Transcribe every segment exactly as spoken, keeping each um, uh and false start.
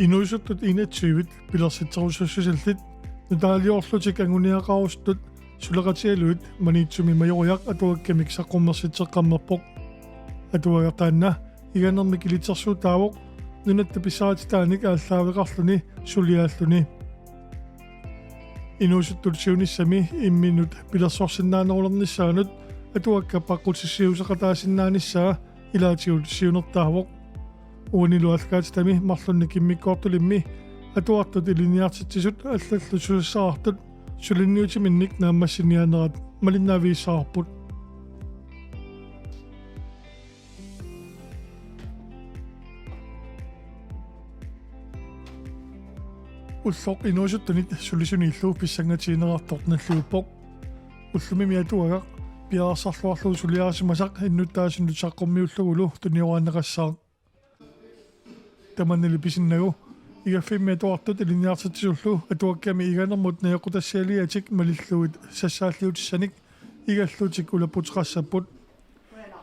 Inuusuttut enogtyve pilersitserusussusillit nutaaliorlutik anguniagaqarusuttut suleqatigalugit Maniitsumi Majoriaq atuakkamik saqqummersitseqqammerpoq. Atuagaq taanna Iganermik ilitsersuutaavoq nunatta pissarititaanik aallaaveqarluni suliaalluni. Inuusuttut siunissami imminut pilersorsinnaanerulernissaanut atuakkat paqqutissiuuseqataasinnaanissaa ilaatigut siunertaavoq. Uanilu aallakaatitami marlunnik immikkoortulimmi atuartut ilinniartitsisut allallu susassaqartut suliniutiminnik naammassiniaanerat malinnaavigissavarput. Ulloq inuusuttunit sulisuniillu pissangatigineqartoq nalliuppoq. Ullumimi atuagaq piareersarluarlugu suliarisimasaq innuttaasunut saqqummiullugulu tunioraaneqassaaq. Tamannali pisinnagu igaffimmi atuartut ilinniartitsisullu atuakkami Iganermut najoqqutassialiatik malillugit sassaalliutissanik igallutik ulapputeqassapput.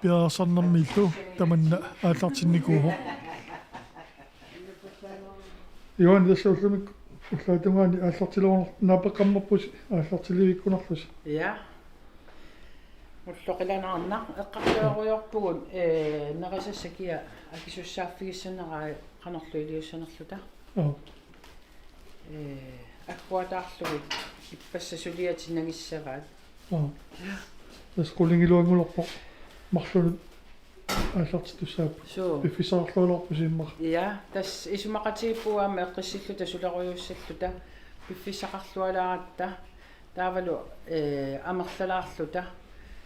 Piareersarnermiillu tamanna aallartinnikuuvoq. Johan, tassa ullumikkut ullaap tungaani aallartilerunarpoq, naapeqqammerpusi aallartilivikkunarlusi. Ja. Ulloq qilanaarnaq eqqartorujoorpugut, ee, nerisassat kia akisussaaffigissanerai qanorlu iliussanerluta. Aa. Ee, agguataarlugit ippassaq suliatit nagissavaat. Aa. Tassa qulingiluanngulerpoq marlunut aallartittussaapput. Suu. Piffissaqarlualaarpusi immaqa. Ja, tassa isumaqatigiippugut aamma eqqissilluta sulerujuussalluta piffissaqarlualaaratta taavalu, ee, amerlalaarluta.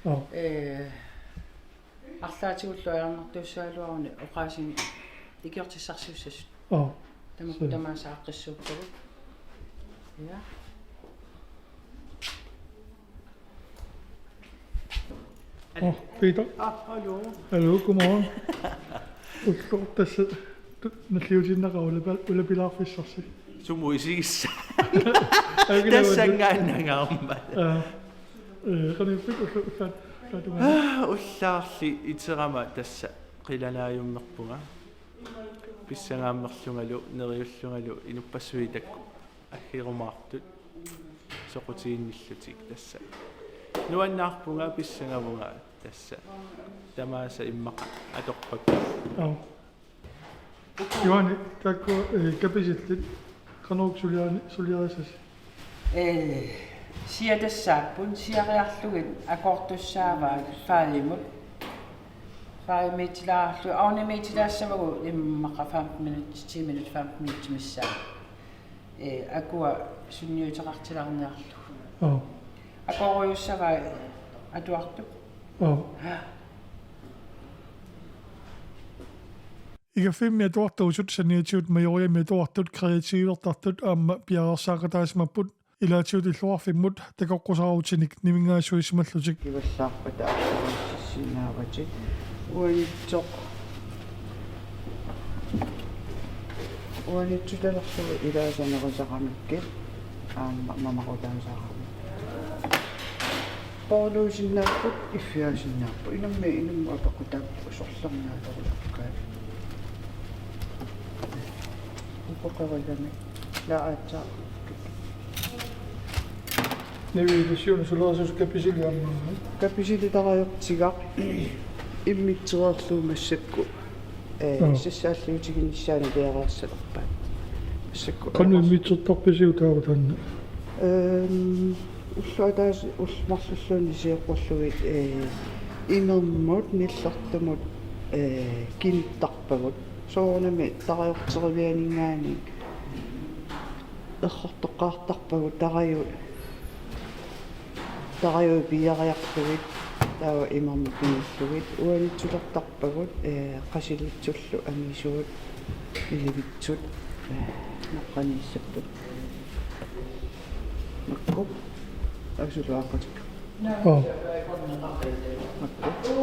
Aa. Ee, arlaatigullu ajornartuussagaluaruni oqaasinik ikiortissarsiussasut. Aa. Tamakku suu. Tamaasa aaqqissuuppagut. Ja. Aa, Peter. Ah, hallo. Hallo, godmorgen. Ulloq tassa tu-, nalliutiinnaqaaq ulapil-, ulapilaarfissarsi. Sumut isigissa. Aa, kila tassanngaannangaarmat. Aa. Ee, qanippit ullu-, ullaat, ullaat tungaanut? Aa, ullaarli iterama tassa qilanaajummerpunga. Pissangaammerlungalu, neriullungalu, inuppassuit taakku aggerumaartut soqutiginnillutik tassa. Nuannaarpunga, pissangavunga tassa. Tamaasa immaqa atorpakka. Aa. Johanne, taakku, ee, kapisillit, qanoq suliani-, suliarisasi? Ee, siatassaapput, siariarlugit akoortussaavaat fadimut. Fadimiitilaarlugit, ovnimiitilaassavagut immaqa femten minut, ti minut, femten minut missaa. Ee, akua sunniuteqartilaarniarlugu. Aa. Akoorujussuussavai atuartut. Aa. Ja. Igaffimmi atuartuusut saniatigut Majoriami atuartut kreatiivertartut aamma piareersaaqataasimapput ilaatigut illoqarfimmut takoqqusaarutinik nivinngaasuisimallutik. Kivallaarpata arsarississinnaavatit. Uanitsoq. Uanitsutalerlugu ilaasanerisaramikkit aamma mamaqutaasarami. Poorluusinnaapput, iffiaasinnaapput. Inummi, inummut apeqqutaapput sorlernaatorusukkut. Upoqarigami. La aatsa. Niviilisiun sulerisuus kapisili aamma. Kapisili tarajortigaq immitsereerlugu massakkut. Ee, aa. Sassaalliutiginissaanut piareersalerpaat. Massakkut. Qanoq immitsertarpisiuk taava taanna? Ehm, ulloq ataaseq ullut marlulluunniit sioqqullugit, ee, imermut, nillertumut, ee, kinittarpagut. Soorunami tarajorterivianinngaanniit errortoqqaartarpagut tarajut. Tarajuit piiariarlugit, taava imermut kinillugit, uanitsulertarpagut, ee, qasilitsullu angisuut, ilivitsut, ee, naqqaniissapput. Makku, asuluaqatik. Aa. Makku,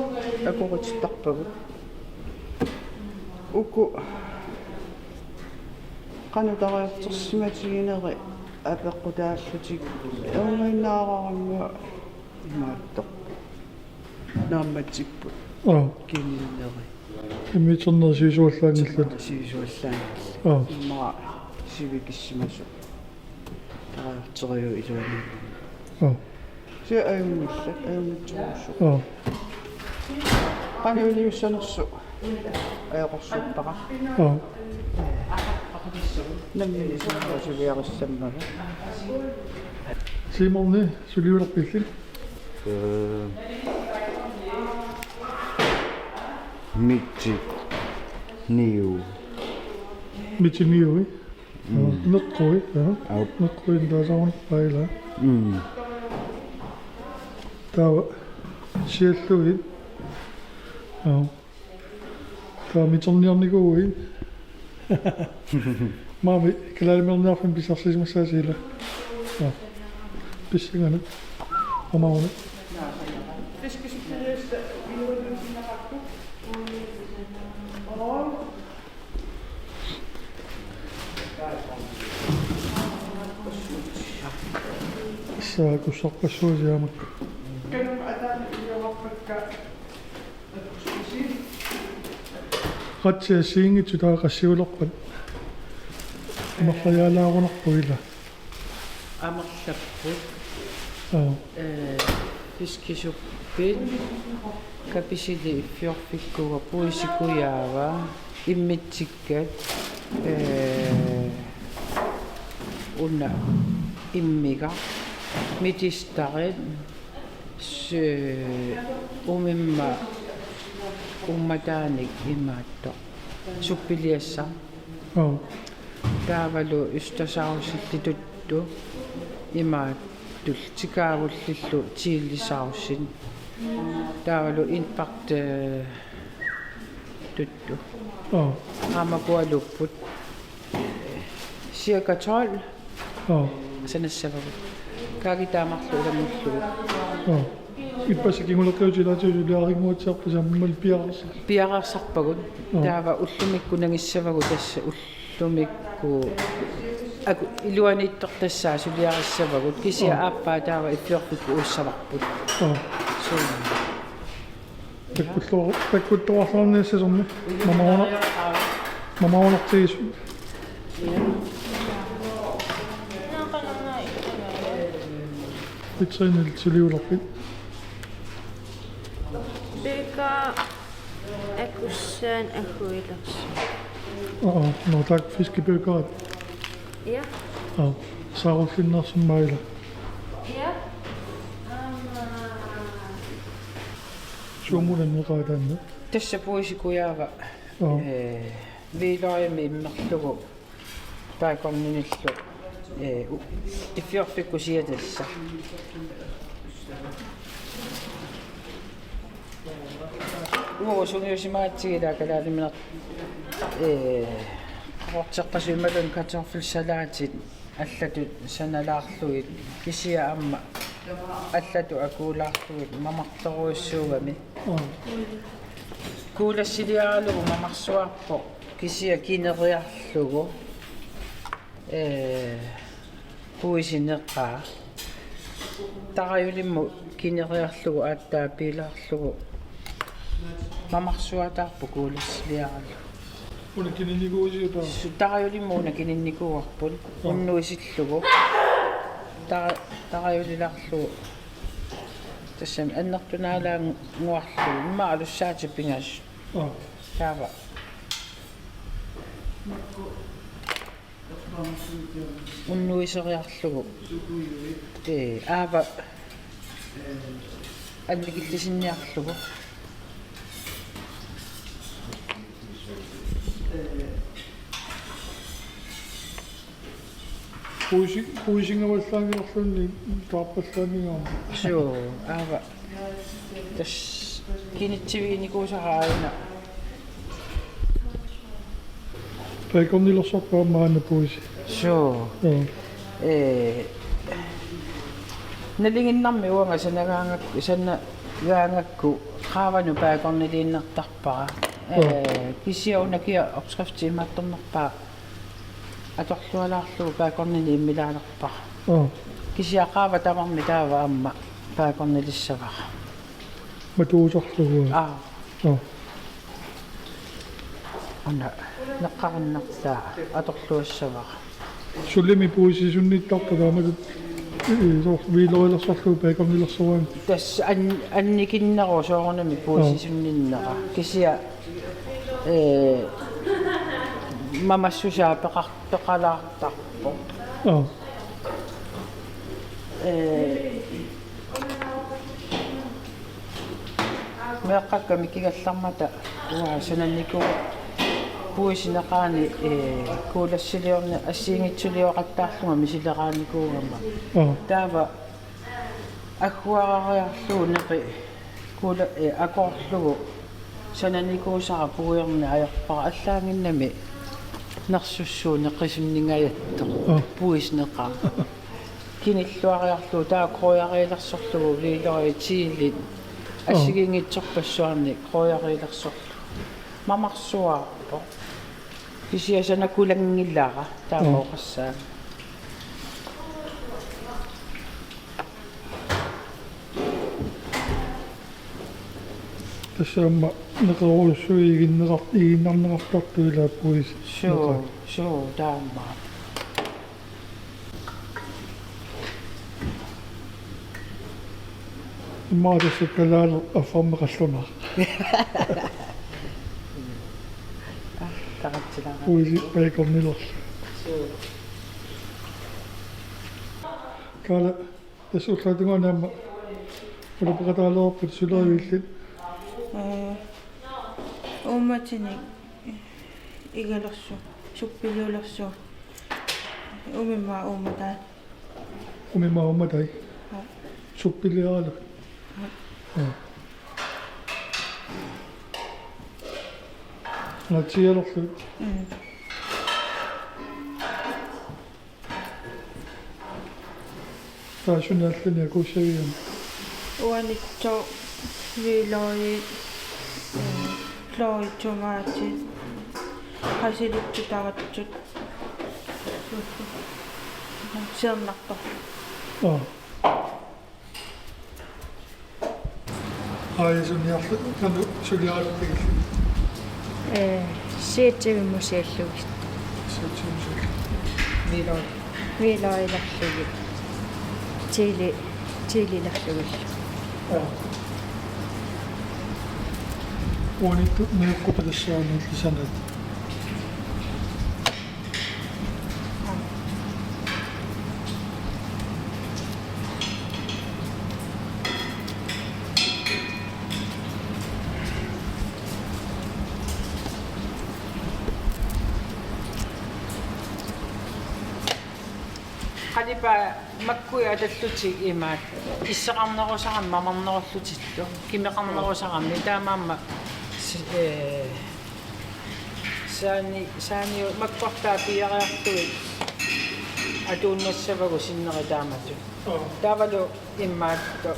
akoritittarpagut. Uku qanoq tarajuarsimatigineri apeqqutaallutik ernuinnaararannguaq imaattoq. Naammatsipput. Aa. Kininneri. Immiussinerit sivisuallaanngillat. Sivisuallaanngillat. Aa. Immaqa sivikissimasut. Taarteriu iluani. Aa. Sia ajunngillat, ajunngitsorujussuupput. Aa. Qanoq iliussanersut. Ajoqersuuppara. Aa. Nammineq suliarissammagu. Siimorni suliulerpillit? Ee, Mitsi Niu. Mitsi Niu, eh? Mm. Neqqui, ja. Au. Neqqui, der savn fejler. Mm. Der var sjældent. Ja. Der er mit sådan, jeg går ind. Mami, kalaalimernaaffin pisarsisimassa siila. Ja. Pissinganik. Amauna. Sa kussarpassuusiamak. Qatsi assigiinngitsut taava qassiulerpat. Amerlajaalaarunarpoq ila. Amerlapput. Aa. Ee, fiskisuppit, kapisili iffiorfikkuupput, puisikujaava, immitsikkat, ee, una immigaq, medisterit, s-, umimma ummataanik imaattoq. Suppiliassaq. Aa. Taavalu østersausitut tuttu imaattut tikaavullillu chilisausit. Taavalu indbagte, eh, tuttu. Aa. Aamma kualuupput. Cirka tolv. Aa. Sanassavagut. Kaagi taamarlu ilamullugu. Aa. Ippassaq kinguleqiutilaatigut suliarinnguatsiarput saammal piareersa-. Piareersarpagut. Aa. Taava ullumikkut nangissavagut tassa ullumikkut. Aku iluaniittoq tassaavoq suliarissavagut. Kisianni Aa. aappaa taava iffiorfikkut uussavarput. Aa. Suu. Takkulluar-, takkulluarluarniassasummi. Mamauna-, mamaunartigisut. Vitrinil suliulerpit? Bøger, Akusaan, Akuilers. Aa, nå, tak, fiskebøger. Ja. Aa, saarullinnersumik maila. Ja. Aamma. Suumulanneqaataanna. Tassa puisikujaava. Aa. Ee, hvidløgimi immerlugu. Baconinillu. Ee, u-, iffiorfikkut siatassaa. Uagut sungiusimagatsigit kalaalimineq. Ee, qaqorteqarsuit imaluunniit kartoffelsalatit. Allatut sanalaarlugit, kisianni aamma allatut akuulaarlugit mamartorujussuugami. Aa. Kuulassiliaralugu mamarsuarpoq, kisianni kineriarlugu, ee, puisineqaaq. Tarajulimmut kineriarlugu aatsaat piilaarlugu mamarsuataarpoq kuulassiliaralugu. Una kininnikuuisiuk taava? Su-, tarajulimmut una kininnikuuarput. Aa. Unnuisillugu. Tara-, tarajulilaarlugu. Tassami annertunaalaannguarlugu. Immaqa alussaatit pingasut. Aa. Taava. Unnuiseriarlugu. Ee, aava annikillisinniarlugu. Puisi-, puisingavallaanngilarluunniit taarpallaanngigaama. Suu, aava. Tassa kinitsiviginikuusara aajuna. Baconilersorpa aamma aana puisi. Suu. Joo. Ee, nalinginnarmi uanga sanagaangak-, sanagaangakku qaavanut baconiliinnartarpara. Joo. Ee, kisianni una kia opskrifti imaattornerpaaq atorlualaarlugu baconinik immilaalerpara. Joo. Kisianni qaava tamarmi taava aamma baconilissavara. Matuusarlugu. Aa. Joo. Una neqqarinnartaa atorluassavara. Sulimi puisisunnittarpa taamatut, ee, soorlu hviilerilersorlugu baconnilersoraanni? Tassa an-, annikinneruvoq soorunami puisisunninnera. Kisianni, ee, mamassusaa peqar-, peqalaartarpoq. Aa. Ee, meeqqakka mikigallarmata uanga sananikuuara puisineqaani, ee, kuulassiliorneq assigiinngitsulioqattaarlunga misileraanikuugama. Aa. Taava agguarariarlugu neqi kuula-, ee, akoorlugu sananikuusara puiorneq ajorpara, allaannginnami nersussuuneq qisunningajattoq. Aa. Puisineqaaq. Kinilluariarlugu taava krydderiilersorlugu hviilorit, chilit. Aa. Assigiinngitsorpassuarnik krydderiilersorlugu. Mamarsuaarpoq. Kisianni sanakulanngilara taama. Aa. Oqassaanga. Tassa aamma neqerorujussuit iginneqar-, iginnarneqartartut ilaa puis-. Suu, neqaat. Suu, taama. Immaqa tassa kalaallit affarmik qallunaq. Aa, taratsilara. Puisi baconnilerlugu. Suu. Kaala, tassa ullaap tungaanut aamma ulapputeqataalerput suleriviillit. Ee, uummatinik igalersuut, suppiliulersuut. Umimmaat uummatai. Umimmaat uummatai? Aa. Suppiliaralugu? Aa. Aa. Natsialerlugu? Mm. Taava suna allani akuussaviuk? Uanitsoq, hviilorit, ee, floritomatit, qasilittut taratsut. Siornartorlu. Aa. Aa, suniarlu-, qanoq suliaralugit? Ee, siatsivimmut siallugit. Siatsivimmut siallugit. Hviilorit. Hviilorilerlugit. Chili, chililerlugillu. Aa. Uanittut meeqqut pilersaarniillu sanat. Qalipaat makkuit atallutik imaat isseqarnerusarami mamarnerullutillu, kimeqarnerusarami, taamaammat si-, ee, saani-, saani makkortaa piiariarlugit atuunnassavagut sinneri taamatut. Aa. Taavalu immaqa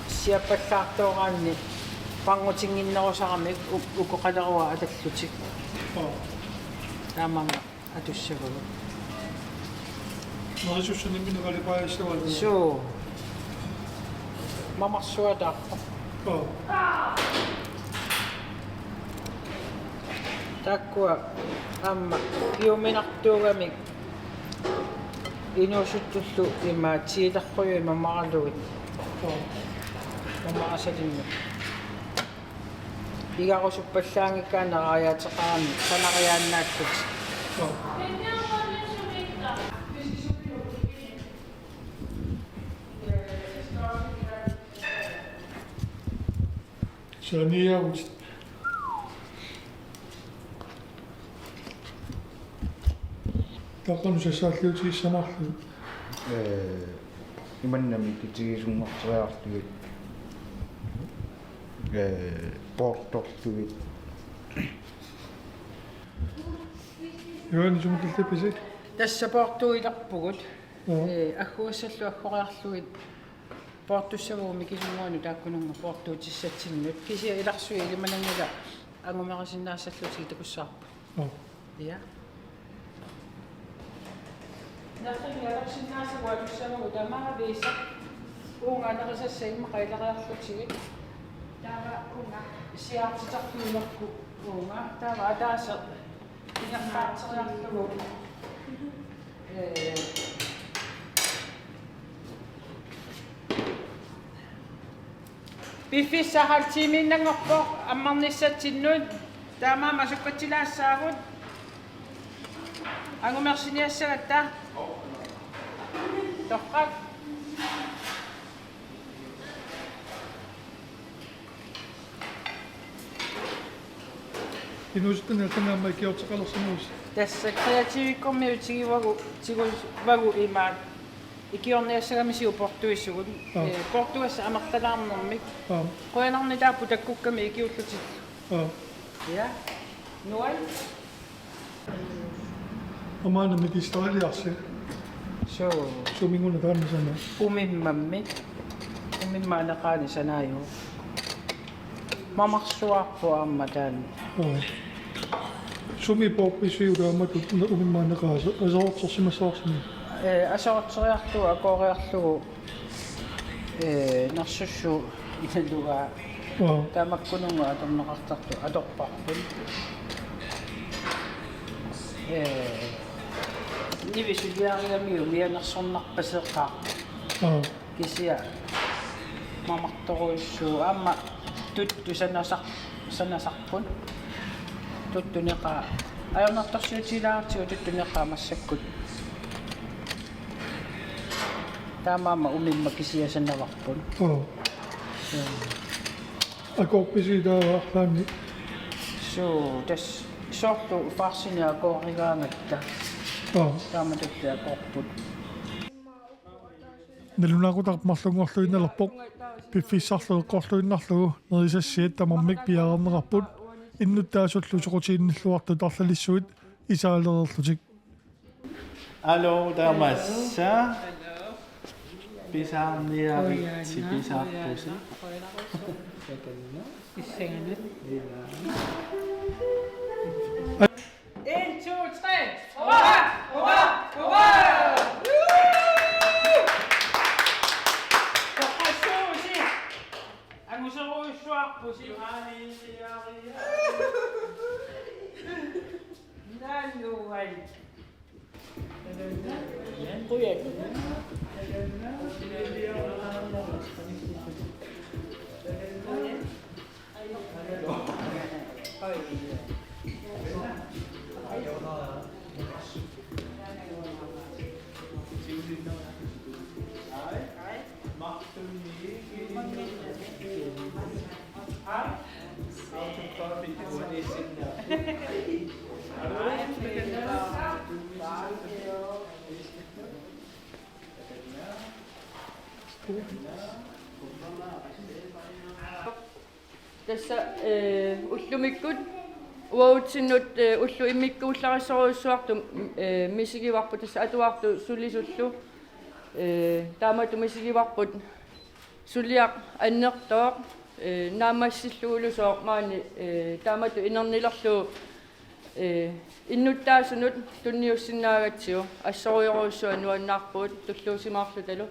siappallaartooraanni panngutinnginnerusaramik u-, ukoqaleruaat atallutik. Aa. Taamaammat atussavagut. Nerisussanimminni qalipaajassavat. Suu. Mamarsuataarpoq. Aa. Taakkua aamma piuminartuugamik inuusuttullu imaat tiilerrujuit mamaralugit. Aa. Mamarasalimmik. Igarusuppallaanngikkaanni raajaataqarami sanariaannaallutik. Saaniagut. Taava qanoq sassaalliutigissamaarlugit? Ee, imannak mikitigisunngorteriarlugit. Ee, poortorlugit. Johan, isumut killippisi? Tassa poortuilerpugut. Joo. Ee, agguassallu aggoriarlugit poortussavagut mikisunnguanut taakkununnga poortuutissatsinnut. Kisianni ilarsui ilimananngilaq angumerisinnaassallutigit takussavarput. Joo. Ja. Nallinngi atorsinnaasagut atussavagut tamaviisa. Uunga anerisassat immaqa ileriarlutigit. Taava uunga siaartitertuilerput uunga. Taava ataaseq Ingerlaarteriarlugu. Ee, piffissaq halv timiinnanngorpoq ammarnissatsinnut, taamaammat sukkatilaassaagut. Angumersiniassagatta. Toqqak. Inuusuttunik allanit aamma ikiorteqalersimavusi? Tassa Kreativikkormiut tiguagut, tiguagut imaat ikiorniassagamisigut portuisugut. Aa. Ee, portugassat amerlalaarnermik. Aa. Qujanarnitaapput takkukkamik ikiullutillu. Aa. Ja. Nuan. Aamma una migistaliarsi. Suu. Suminnguaq taanna sanaa? Umimmammi. Umimmaaneqaani sanaajuvoq. Mamarsuarpoq aamma taanna. Oo. Sumi poorpisiuk taamatut umimmaaneqaasi? Aserortersimassavarsi? Ee, aserorteriarlugu, akooriarlugu, ee, nersussuup inalugaa. Aa. Tamakkununnga atorneqartartut atorparput. Ee, nivi suliarigamiuk mianersornarpaseqaaq. Aa. Kisianni mamartorujussuuvoq aamma tuttu sanasar-, sanasarput. Tuttuneqaa. Ajornartorsiutigilaartigu tuttuneqaa massakkut. Taamaammat umimmat kisiat sanavarput. Oo. Suu. Akoorpisi taava arlaanni? Suu, tassa soorlu farsinik akoorigaangatta. Oo. Taamatulli akoorput. Nalunaaqutarput marlunngorluinnalerpoq. Piffissarlu eqqorluinnarlugu nerisassiat tamarmik piareerneqarput. Innuttaasullu soqutiginnilluartut arlalissuit isaalereerlutik. Aluu, tamassa. Pisaarniaritsi, pisaarpusi. Issannganut. Ila. En, to, tre. Hurra! Hurra! Hurra! Toqqassuusi. Anguserujussuarpusi. Naluai. Qujan. Tassa, ee, ullumikkut uagutsinnut, ee, ullut immikkuullarissorujussuartut, ee, misigivarput, tassa atuartut sulisullu. Ee, taamatut misigivarput suliaq annertooq, ee, naammassillugulu sooq maani, ee, taamatut inernilerlugu, ee, innuttaasunut tunniussinnaagatsigu, assorujorujussuaq nuannaarpugut tulluusimaarlutalu.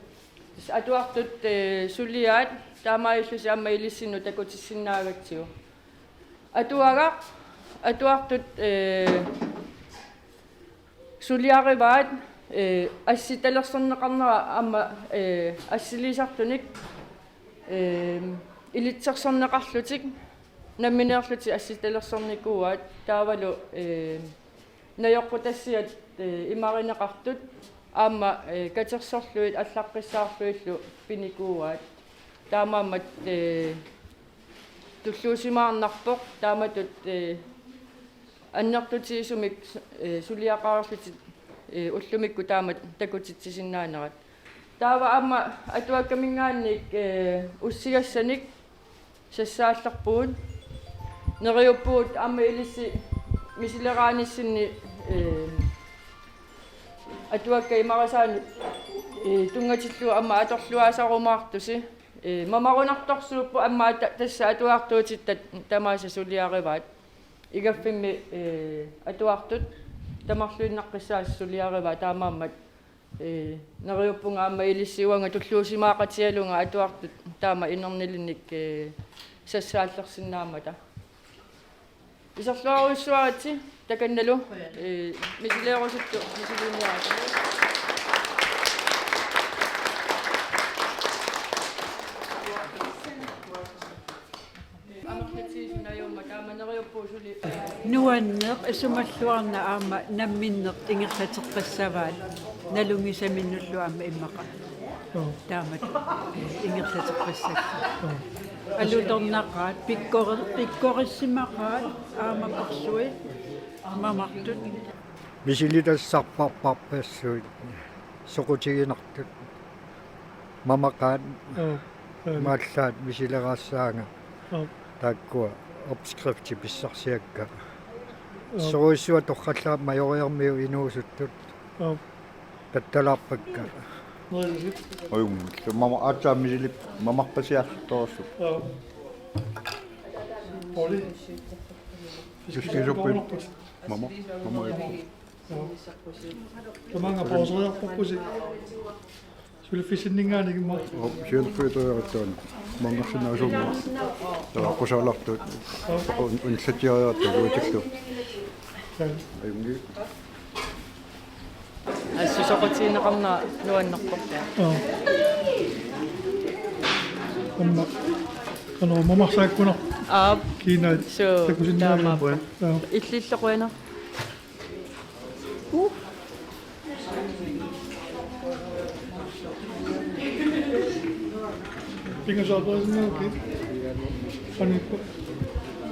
Tassa atuartut, ee, suliaat taamaalillutik aamma ilissinnut takutissinnaagatsigit. Atuagaq, atuartut, ee, suliarivaat, ee, assitalersorneqarnera aamma, ee, assiliisartunik, ee, ilitsersorneqarlutik nammineerlutik assitalersornikuuaat, taavalu, ee, najoqqutassiat, ee, imarineqartut aamma, ee, katersorlugit allaqqissaarlugillu pinikuuaat. Taamaammat, ee, tulluusimaarnarpoq taamatut, ee, annertutigisumik, ee, suliaqareerlutik, ee, ullumikkut taamatut takutitsisinnaanerat. Taava aamma atuakkaminngaanniit, ee, ussigassanik sassaallerpugut. Neriuppugut aamma ilissi misileraanissinni, ee, atuakkat imarisaannut, ee, tunngatillugu aamma atorluaasarumaartusi. Ee, mamarunartorsuupput aamma ata-, tassa atuartuutittat tamaasa suliarivaat. Igaffimmi, ee, atuartut tamarluinnaqqissaasa suliarivaat, taamaammat, ee, neriuppunga aamma ilissi uanga tulluusimaaqatigalunga atuartut taama inernilinnik, ee, sassaallersinnaammata. Iserluarujussuaritsi. Takannalu, eh, misileerusuttut misiliiniarit. Amerlatigisut najugummat taama neriuppugut suli. Nuanneq isumalluarna aamma namminneq ingerlateqqissavaat nalunngisaminnullu aamma immaqa. Joo. Taamatut ingerlateqqissallugu. Joo. Alutornaqaat, pikkori-, pikkorissimaqaat aamma parsui mamartut. Misilitassarpassuit soqutiginartut. Mamaqaat. Joo, joo. Imaallaat misileraassaanga. Joo. Taakkua opskrifti pissarsiakka. Joo. Sorujussuaq torrallaat Majoriarmiut inuusuttut. Joo. Tattalaarpakka. Ajunngilaq. Mama aatsaat misilip mamarpasiartorsuuvoq. Joo. Oli. Tuskisuppi. Mama, mama. Tamaanga pauseriartorpusi. Suliffissinninngaanniit immaqa. Op, siullerfiuteriarattuuna. Maanngarsinnaasuummat. Taava qusaalartut. Un-, unllatsiariartut uatillu. Joo. Ajunngilaq. Assut soqutigineqarnera nuannerpoq. Joo. Aamma. Qanoq mamarsaakkuna. Aap. Kiinaat. Suu, takusinnaavat. Taamaappoq. Joo. Illillu qujanaq. Uh. Pingasoqarsinnaavit, okay. Qaniippoq.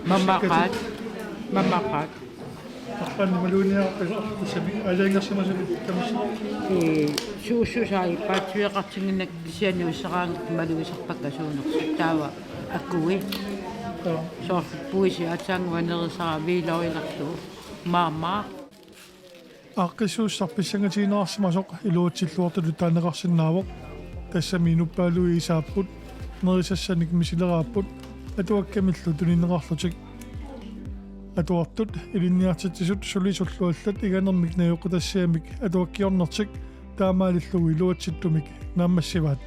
Mamaqaat. Mamaqaat. Arpaannaq maluginiarpisi arlaatigisumik aalajangersimasumik tamassi. Ee, suussusaa ippaatsiveqartinnginnakku kisianni usseraangatta malugisarpakka suunersut taava akui. Joo. Soorlu puisi aatsaannguaq nerisara viilorilerlugu. Maama. Aaqqissuussaq pissangatigineqarsimasoq iluatsilluartutut taaneqarsinnaavoq. Tassami inuppaaluit isaapput, nerisassanik misileraapput, atuakkamillu tunineqarlutik. Atuartut ilinniartitsisut sulisullu allat iganermik najoqqutassiamik atuakkiornertik taamaalillugu iluatsittumik naammassivaat.